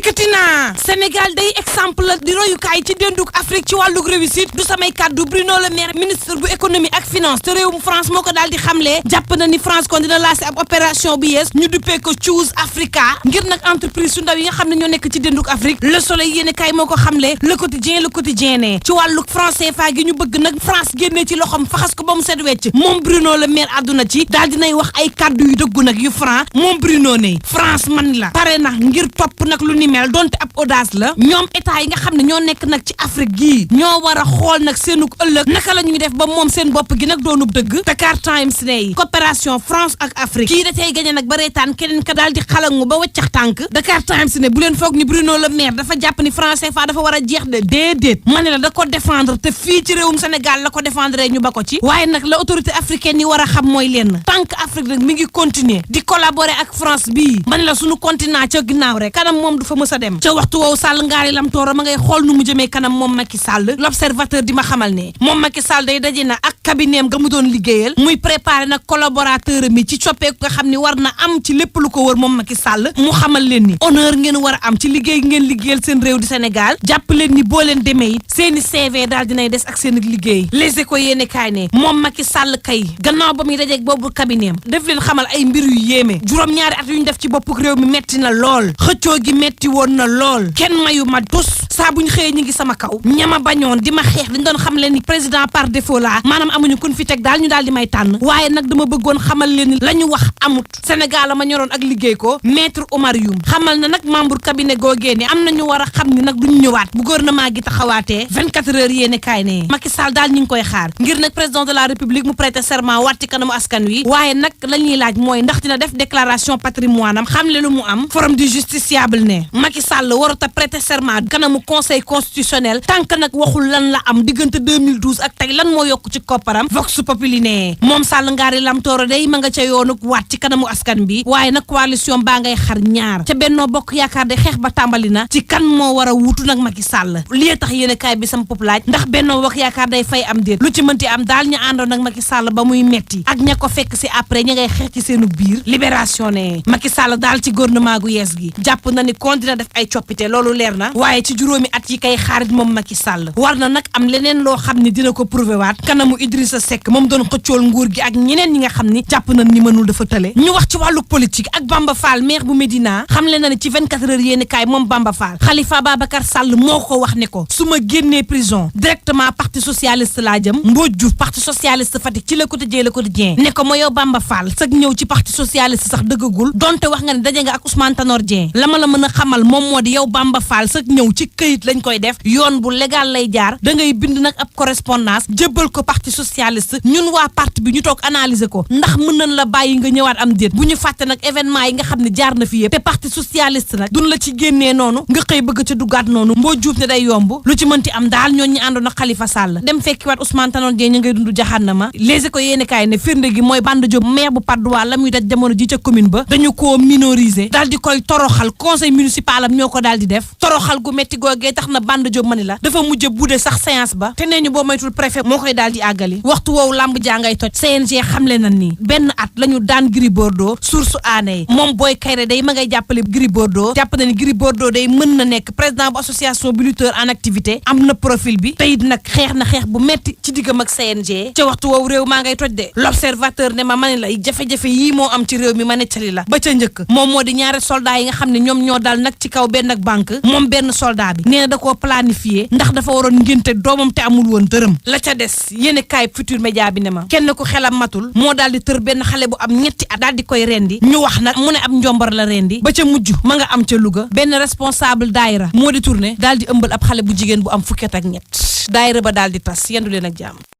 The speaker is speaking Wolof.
dikkati naa Sénégal day exemple la di royukaay ci dénduk Afrique ci wàllug réussite du samay kàddu Bruno Le Maire ministre bu économie ak finance te réewum France moo ko daal di xamle jàpp na ni France kon dina lancé ab opération bu yees ñu duppee ko Choose Africa ngir nag entreprise su ndaw yi nga xam ne ñoo nekk ci dénduk Afrique Le Soleil yéene kaay moo ko xamle Le Quotidien ne ci wàllug franc CFA gi ñu bëgg nag France génnee ci loxom faxas ko ba mu set wecc moom Bruno Le Maire àdduna ci daal dinay wax ay kàddu yu dëggu nag yu franc moom Bruno ne France man la pare na ngir topp nag lu ni mel donte ab audace la ñoom état yi nga xam ne ñoo nekk nag ci Afrique gii ñoo war a xool nag seenug ëllëg naka la ñuy def ba moom seen bopp gi nag doonub dëgg Dakar Times ne coopération France ak Afrique kii da tey gañe nag ba reetaan keneen ka daal di xalangu ba waccax tànk Dakar Times ne bu leen foog ni Bruno Le Maire dafa jàpp ni franc CFA dafa war a jeex de déedéet ma ne la da ko défendre te fii ci réewum Sénégal la ko défendre ñu ba ko ci waaye nag la autorité africaine yi war a xam mooy lenn tant que Afrique nag mi ngi continuer di collaborer ak France bii ma ne la suñu continent ca ginnaaw rek kanam moom du fa mës a dem ca waxtu woowu Sall ngaari lam tooro ma ngay xool nu mu jëmee kanam moom Macky Sall l'observateur di ma xamal ne moom Macky Sall day daje na ak cabinetam ga mu doon liggéeyal muy préparer nag collaborateur mi ci coppeeku nga xam ni war na am ci lépp lu ko wër moom Macky Sall mu xamal leen ni honneur ngeen war a am ci liggéey ngeen liggéeyal seen réew di Sénégal jàpp leen ni boo leen demee it seeni CV daal dinay des ak seen liggéey Les Échos yéene kaay ne moom Macky Sall kay gannaaw ba muy dajeeg boobu cabinetam def leen xamal ay mbir yu yéeme juróom-ñaari at yu ñu def ci boppu réew mi metti na lool xëccoo gi metti woon na lool kenn mayu ma tus saa buñ xëyee ñi ngi sama kaw ñama bañoon di ma xeex dañ doon xam leen ni président par défaut la maanaam amuñu kun fi teg daal ñu daal di may tànn waaye nag dama bëggoon xamal leen ni la ñu wax amut Sénégal ma ñoroon ak liggéey ko maître Oumar Youm xamal na nag membre cabinet googee ni am na ñu war a xam ni nag duñ ñëwaat bu gouvernement gi taxawaatee 24 heures yéene kaay ne Macky Sall daal ñu ngi koy xaar ngir nag président de la république mu prêter serment waat ci kanamu askan wi waaye nag la ñuy laaj mooy ndax dina def déclaration patrimoine am xam le lu mu am forum du justiciable ne Macky Sall warut a prêter serment kanamu conseil constitutionnel tant que nag waxul lan la am diggante 2012 ak tey lan moo yokk ci kopparam Vox Populi ne moom Sall ngaari lam tooro day ma nga ca yoonu waat ci kanamu askan bi waaye nag coalition baa ngay xar ñaar ca Benno Bokk Yaakaar de xeex ba tàmbali na ci kan moo war a wuutu nag Macky Sall lii tax yéen a kaay bi sama pop laaj ndax Benno Bokk Yaakaar day fay am déet lu ci mënti am daal ñu àndoon nag Macky Sall ba muy metti ak ña ko fekk si après ña ngay xeex ci seenu biir Libération ne Macky Sall daal ci gouvernement gu yees gi jàpp na ni kon dina def ay coppite loolu leer na waaye ci juróomi at yi kay xaarit moom Macky Sall war na nag am leneen loo xam ni dina ko prouvé waat kanamu Idrissa Seck moom doon xëccool nguur gi ak ñeneen ñi nga xam ni jàpp na ni mënul dafa tële ñu wax ci wàllu politique ak Bamba Fall maire bu Médina xam le na ni ci 24 heures yéeni kaay moom Bamba Fall Khalifa Babacar Sall moo ko wax ne ko su ma génnee prison directement parti socialiste laa jëm Mbodj Diouf parti socialiste Fatick ci Le Quotidien ne ko ma yow Bamba Fall sag ñëw ci parti socialiste sax dëggagul donte wax nga ne daje nga ak Ousmane Tanor Dieng la ma la mën a xamal moom moo di yow Bamba Fall sag ñëw ci këyit lañ koy def yoon bu légal lay jaar da ngay bind nag ab correspondance jébbal ko parti socialiste ñun waa parti bi ñu toog analyser ko ndax mën nañ la bàyyi nga ñëwaat am déet bu ñu fàtte nag événement yi nga xam ne jaar na fi yëpp te parti socialiste nag duñ la ci génnee noonu nga xëy bëgg ca duggaat noonu Mbodj Diouf ne day yomb lu ci mënti am daal ñoon ñi àndoon ak Khalifa Sall dem fekkiwaat Ousmane Tanor Dieng ñu ngay dund jaxannama Les Échos yéene kaay ne firnde gi mooy Banda Diop maire bu Patte d'Oie la muy daj jamono ji ca commune ba dañu koo minoriser daal di koy toroxal conseil municipal am ñoo ko daal di def toroxal gu metti googee tax na Banda Diop mani la dafa mujj budde sax séance ba te nee ñu boo moytul préfet moo koy daal di àggali waxtu woowu lamb jàngay toj CNG xamle na ni benn at la ñu daan Gris Bordeaux source aané moom Boy Kayre day ma ngay jàppale Gris Bordeaux jàpp na ni Gris Bordeaux day mën na nekk président bu association bu lutteur en activité am na profil bi teyit nag xeex na xeex bu metti ci diggam ak CNG ca waxtu woowu réew maa ngay toj de l'observateur ne ma mani la jafe-jafe yii moo am ci réew mi ma nettali la ba ca njëkk moom moo di ñaari soldat yi nga xam ne ñoom ñoo dal nag ci kaw benn ak banque moom benn soldat bi nee na da koo planifié ndax dafa waroon ngénte doomam te amul woon dërëm la ca des yéen kaay Futurs Médias bi ne ma kenn ko xelam matul moo daal di tër benn xale bu am ñetti at daal di koy rendi ñu wax nag mu ne ab njombar la rendi ba ca mujj ma nga am ca Louga benn responsable daayira moo di tourné daal di ëmbal ab xale bu jigéen bu am fukki at ak ñett daayira ba daal di tas yendu leen ak jàmm